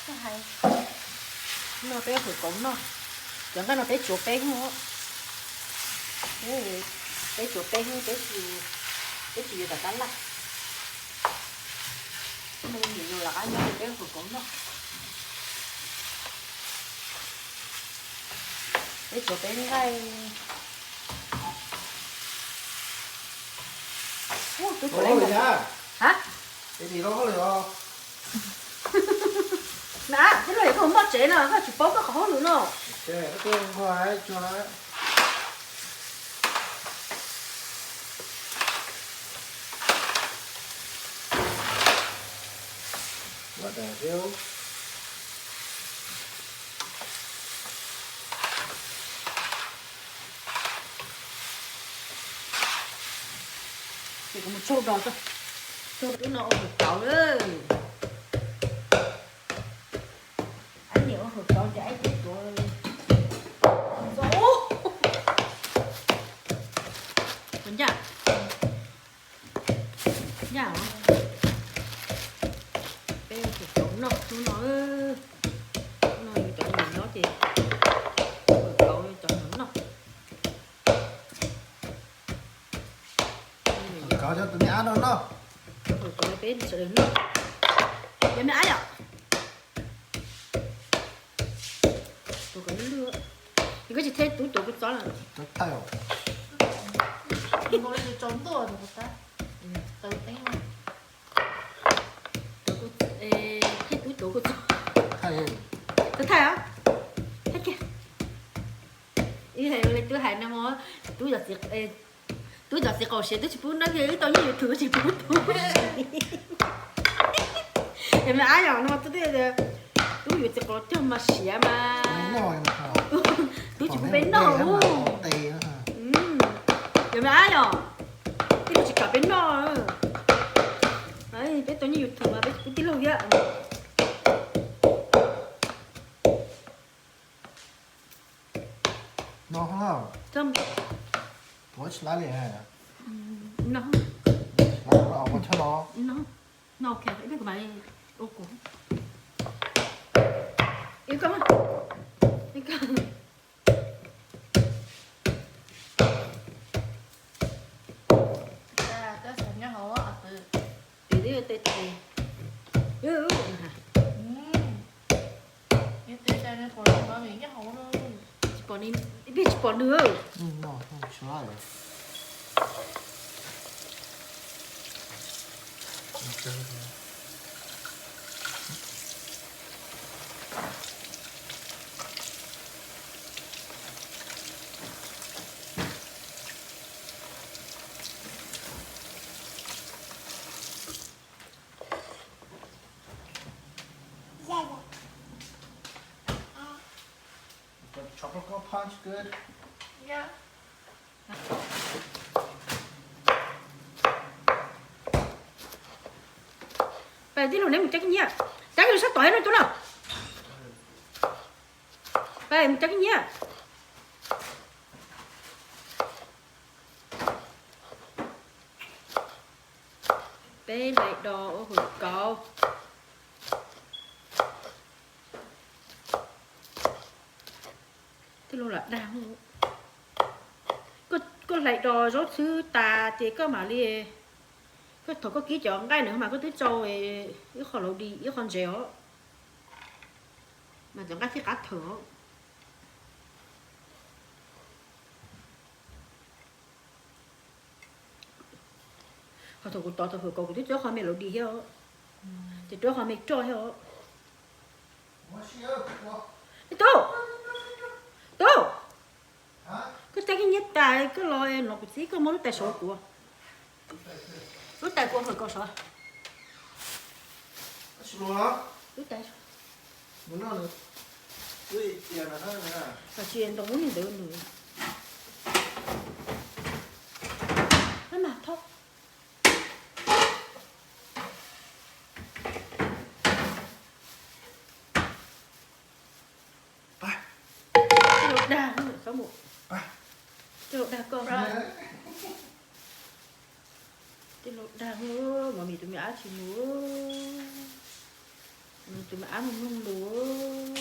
Hais, no peb hawm kauv noj, cov nqaij no peb tsuav peb hnub, peb tsuav peb hnub peb tsis, peb tsis yuav tom tab laj. Nim yus los qab nyob peb hawm kauv noj, peb tsuav peb nqaij. Ub, twb tsuav li ha, na, tij laug, koj mus npaj tsev no koj tsis paub koj qhov hauj lwm no. Ces kuv mus tsaug dos, tsaug dos no ua hauv kauv lawm. Aib niam ua hauv kauv ces aib tib tuav. Ncaj, ncaj os. Peb ua hauv kauv noj hnub no, hnub no yus cov niam nyob ces ua hauv kauv cov niam noj. Kauv cov tus me ab no noj. Kauv peb sawv daws noj. Yog me ab yom? Tuav kom lwj lwj. Koj tsis thaij tub tuav kua txob na. Thaij tub tuav kua txob. Thaij os. Thaij kiag. Ib yam li twb hais no, tub, tub cov txiv qaum siav twb tsis pub noj, wb tau nyiaj YouTube tsis pub tub. Yog me ab yom no, tub, tub yuav txiv qaum cog mas siav mas, tub tsis pub peb noj. Yog me ab yom, tij laug tsis kam peb noj. Peb tau nyiaj YouTube mas peb tsis pub tij laug thiab. No, tsis laib li. No, ok, ib pliag kuv mam li ua kuv. Ib koj, ib koj. Tes twb tej tes. Tsis pom nws, ib pliag tsis pom nws. The tropical punch good? Peb tij laug neb mus cab kiag nyiaj, cab kiag sab tod no tub no. Peb mus cab kiag nyiaj. Peb hlais dos ua hauv kauv. Tij laug lam dag, koj hlais dos zaub txhwb tas ces koj mam li, koj thaum koj kib cov nqaij na mas koj twb tsau ib qho lauj dis ib qho ntses os, mas cov nqaij thiaj qab thawm os. Ho thaum kuv tov tau hauv kauv kuv twb tsau qho me lauj dis thiab os, ces rau qho me roj thiab os. Tub, tub, koj cab kiag nyiaj tas koj los no kuv txib koj muab lub tais saud kuv. Lub tais kuv hauv kauv saud. Lub tais, tsis ntoo ub ntawd nws. Mas thauj. Tij laug dag, tij laug dag koj. Tij laug dag, mov mis tus me ab tsis mus. Nws tus me ab mloog lus.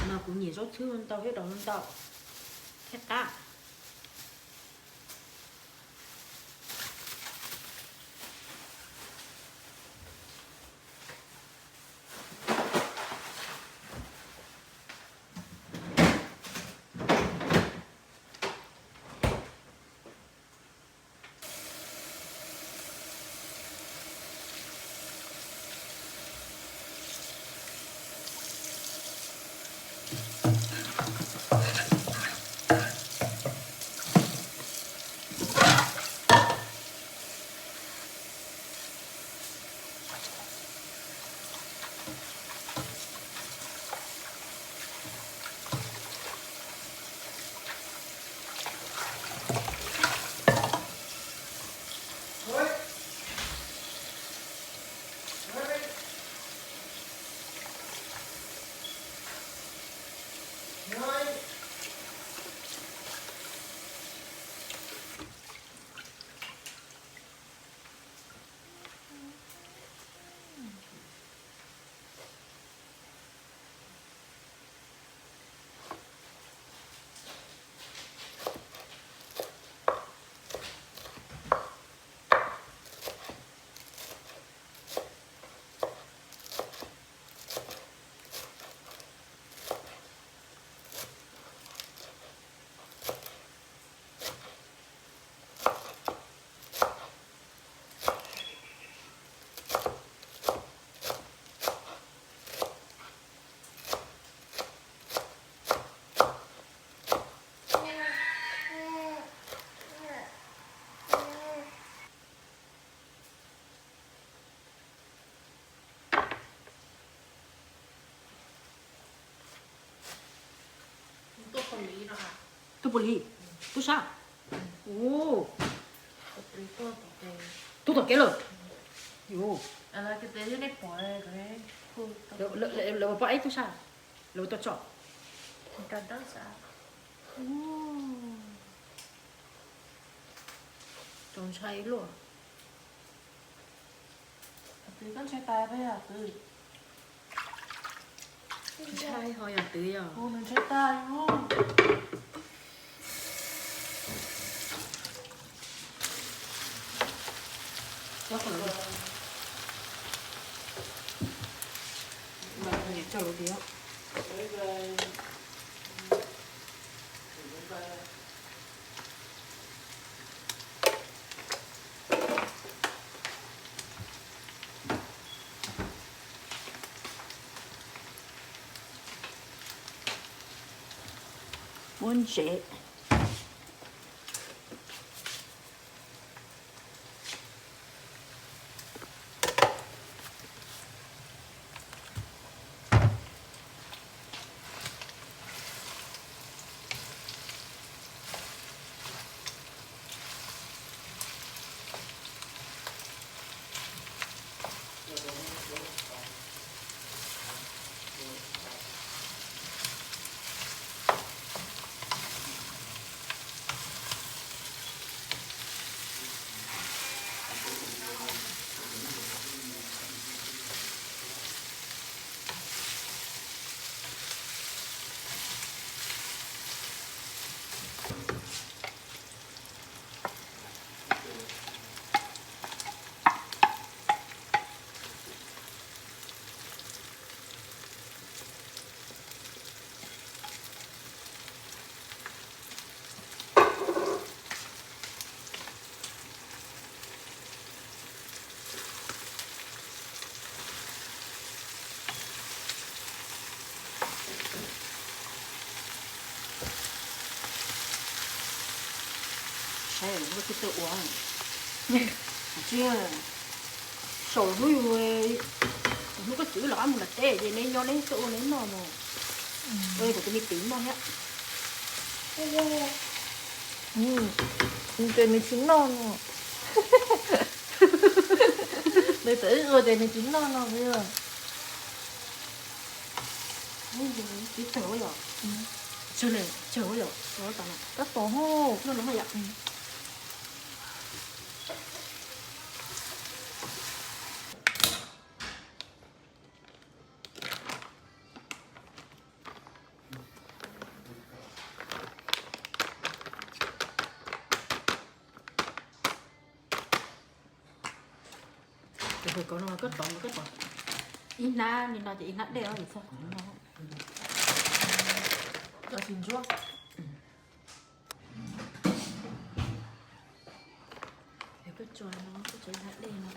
Mas kuv nyiam zaub txhwb ntau thiab, rau ntau thiab qab. Tuaj pua li, tuaj sab. Ub, tuaj tom kev lawm. Yus, lawv pom ib tug sab, lawv tuaj tso. Tau ntshai luaj. Ntshai ho yog twv yog. Muab ntsev. Saib lawv muab coj tuaj ua, tsis saum hnub yus, hnub koj txiv wb rov qab mus nram teb ces neb nyob neb tuaj ua neb noj mog. Ua kuv tus me txiv noj thiab. Ces nws tsis noj no. Nws txawm wb ua ces nws tsis noj no yog. Tsis tsawg yom. Tsawg ne, tsawg yom. Tab tom noj no yom. Tus hawm kauv no koj tov, koj tov ib hnab li no ces ib hnab dej os, txog qhov no. Cov tsis ntsuab. Koj tso no, koj tso ib hnab dej no.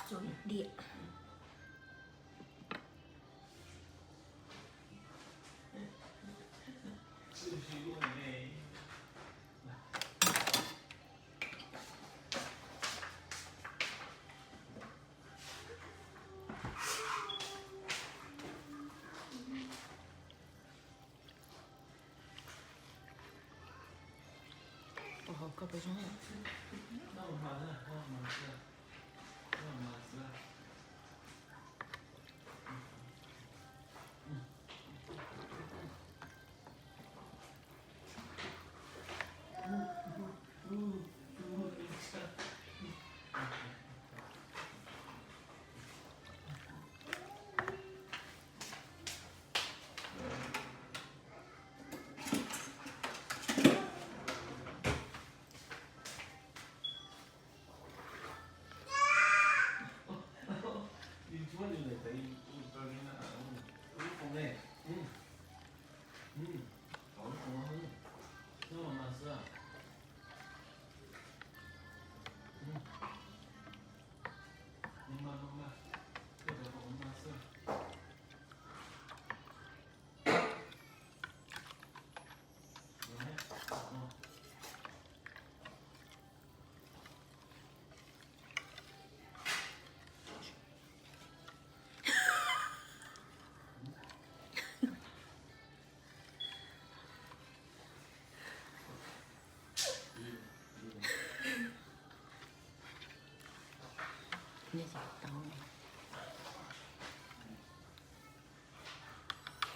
Tso ib diam. Ua hauv koj pes zoo.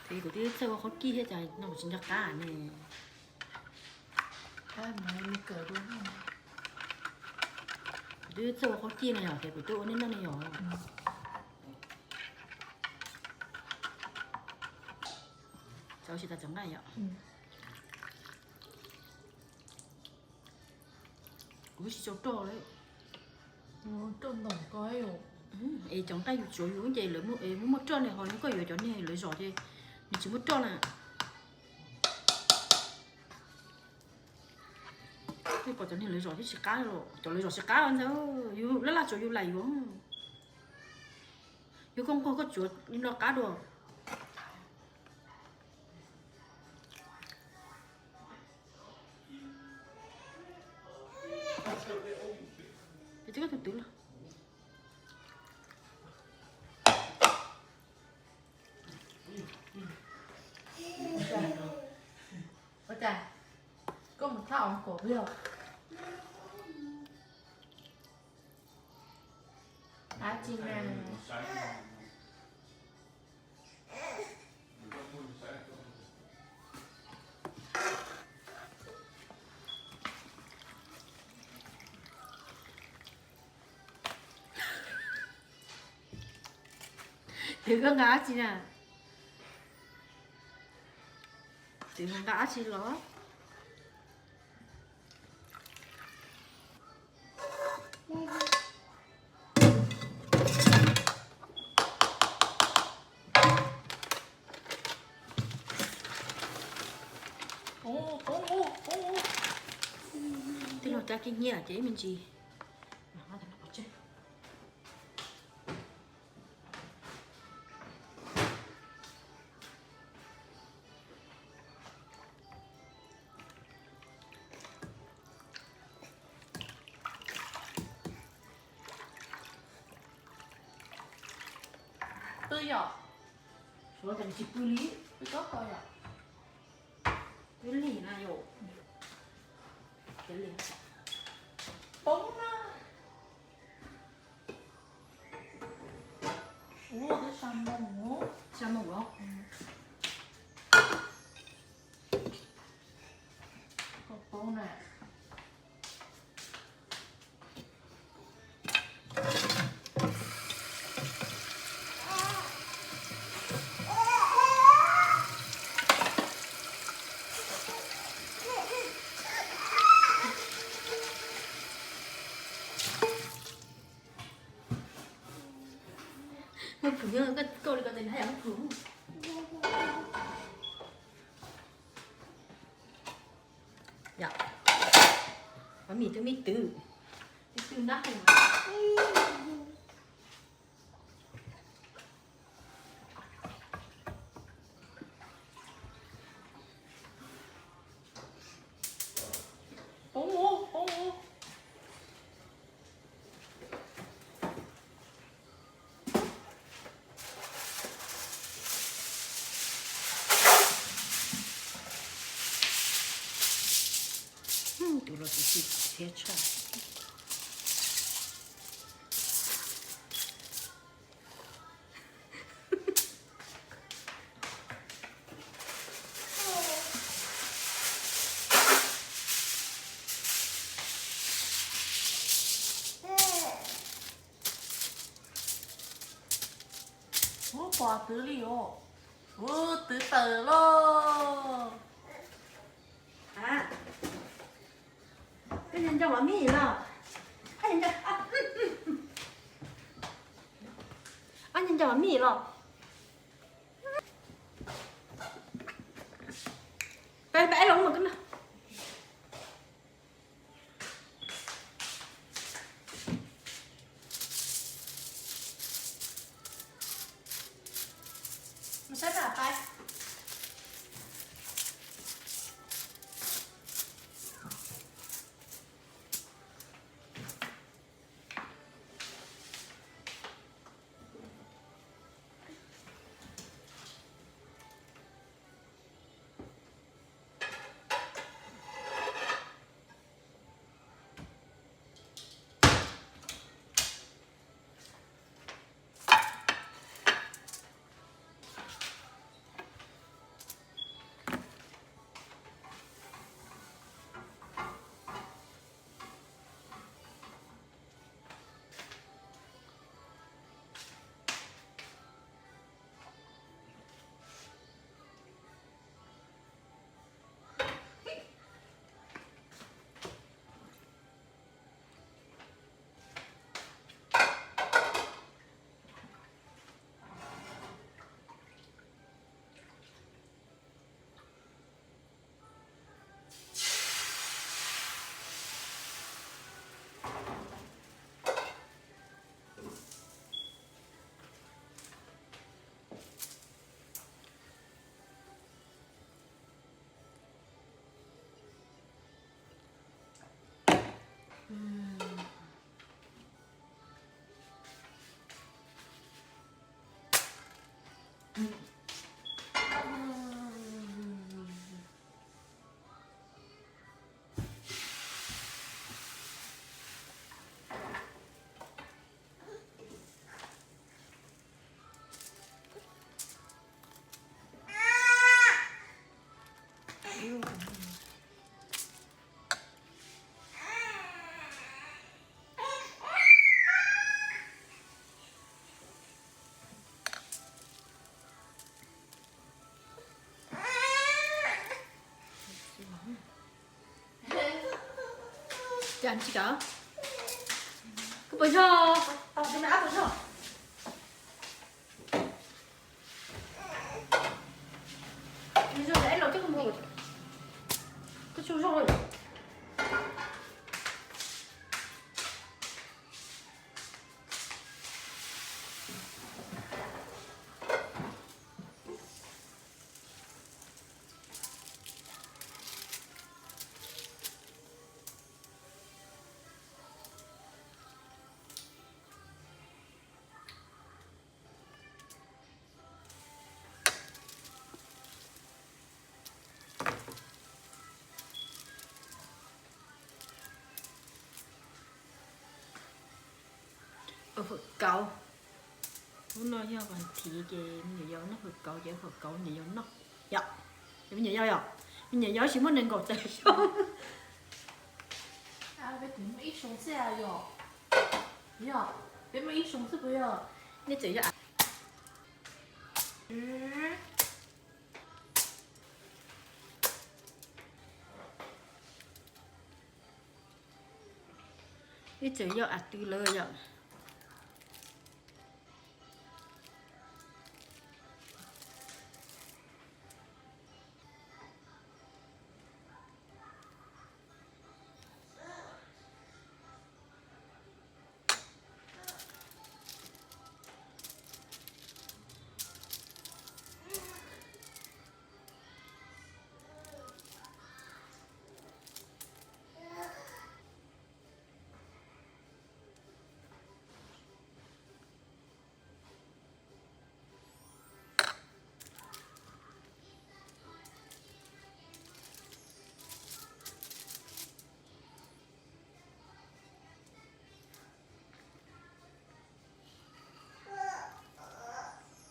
Ces kuv twb txawj ua qhob kij thiab cas no kuv tsis nco qab ne. Kuv twb txawj ua qhob kij ne yom, ces kuv twb ua nej noj ne yom. Cov tsis tas cov nqaij yom. Kuv tsis tau roj li. Es cov nqaij yus tsuav yus ces lawv muaj, muaj roj ne, ho yog koj yuav cov niag lawv zom ces nws tsis muaj roj na. Pom cov niag lawv zom thiab tsis qab los, cov lawv zom tsis qab ntag, yus laj laj tsuav yus lais yuav. Yus koj nquag koj tsuav li no qab dua. Peb twb koj tus twv los. Ua cas koj mus thab os kom yog dab tsi na? Twb koj nqa dab tsi na? Twb nqa dab tsi los? Tij laug cab kiag nyiaj ces ib me ntsis. Pw yom? Suav tas tsis pw li, pw tsob ko yom? Twb lig na yom. Poob na. Ua twb sa moo, sa moo los. Poob na. Muaj plhws nyob koj li ko tes nab yog muaj plhws. Yom, mov mis twb me twb, me twb nab heev. Poob ub, poob ub. Tus los tsis tsis thiab tshaj. Ub, pom twv li os. Ub, twv tawm los. Koj nco mov mij los? Koj nco mov mij los? Peb peb los mus koj na. Mus saib peb pais. Cas tsis kam? Koj puas zog? Ab puas zog? Zog es los coj koj mus. Koj tsis zog. Ua fawm kauv. Hnub no yog vas thiv ces me nyuam yaus noj fawm kauv ces fawm kauv me nyuam yaus noj yom. Ces me nyuam yaus yom, me nyuam yaus tsis muaj nees nkaum tawm xyoo. Peb muaj ib xyoo xwb yom, peb muaj ib xyoo xwb puas yog? Nej tseem yog ib txwm yog av tw lawm yom.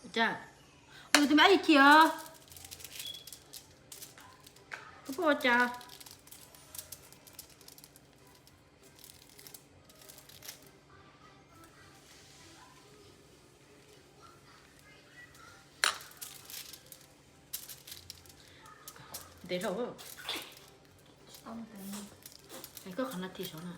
Ua tus me ab li kiag. Koj puas ua cas? Ntev dhau. Koj qhov no thi saud na.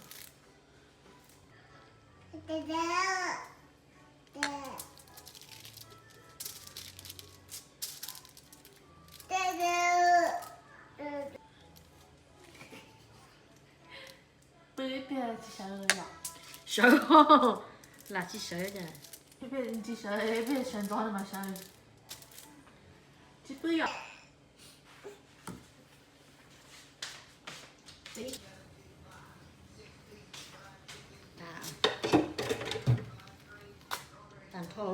Pw ib pliag tsis sawv yom? Sawv, lam tsis sawv cas. Ib pliag tsis sawv, ib pliag sawv ntxov mas sawv. Tsis pw yom? Tag nrho.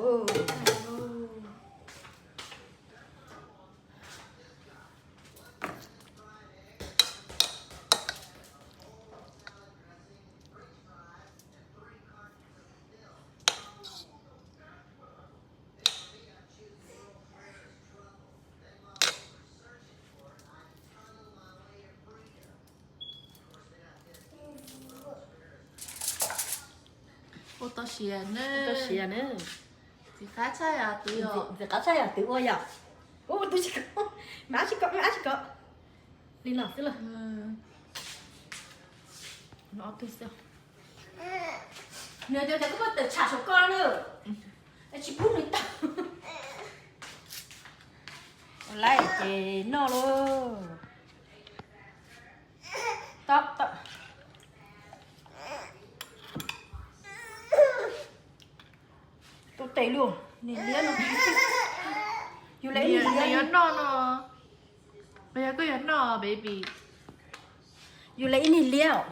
Ua tau siav na. Tau siav na. Ntxim qab tshaj yam twv os. Ntxim qab tshaj yam twv ua yom. Ua twb tsis kom, me ab tsis kom, me ab tsis kom. Li no xwb los. No ob tug xwb. Nws tias tias koj muaj tawm tsham saum koj na. Es tsis pub nws tawm. Ua lawm ces noj lauj. Tau, tau. Tus tes luaj, niag liab no. Yus lawv ib niag liab. Nws yuav noj no. Yog koj yuav noj baby. Yus lawv ib niag liab,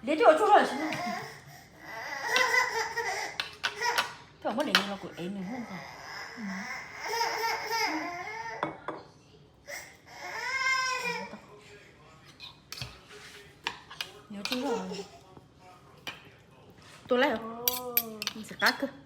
liab twb ua tsuj zog tsis noj. Koj muab niag no kuv ev nws ntag. Nws ua tsuj zog. Tua lawm, ntxim qab kawg.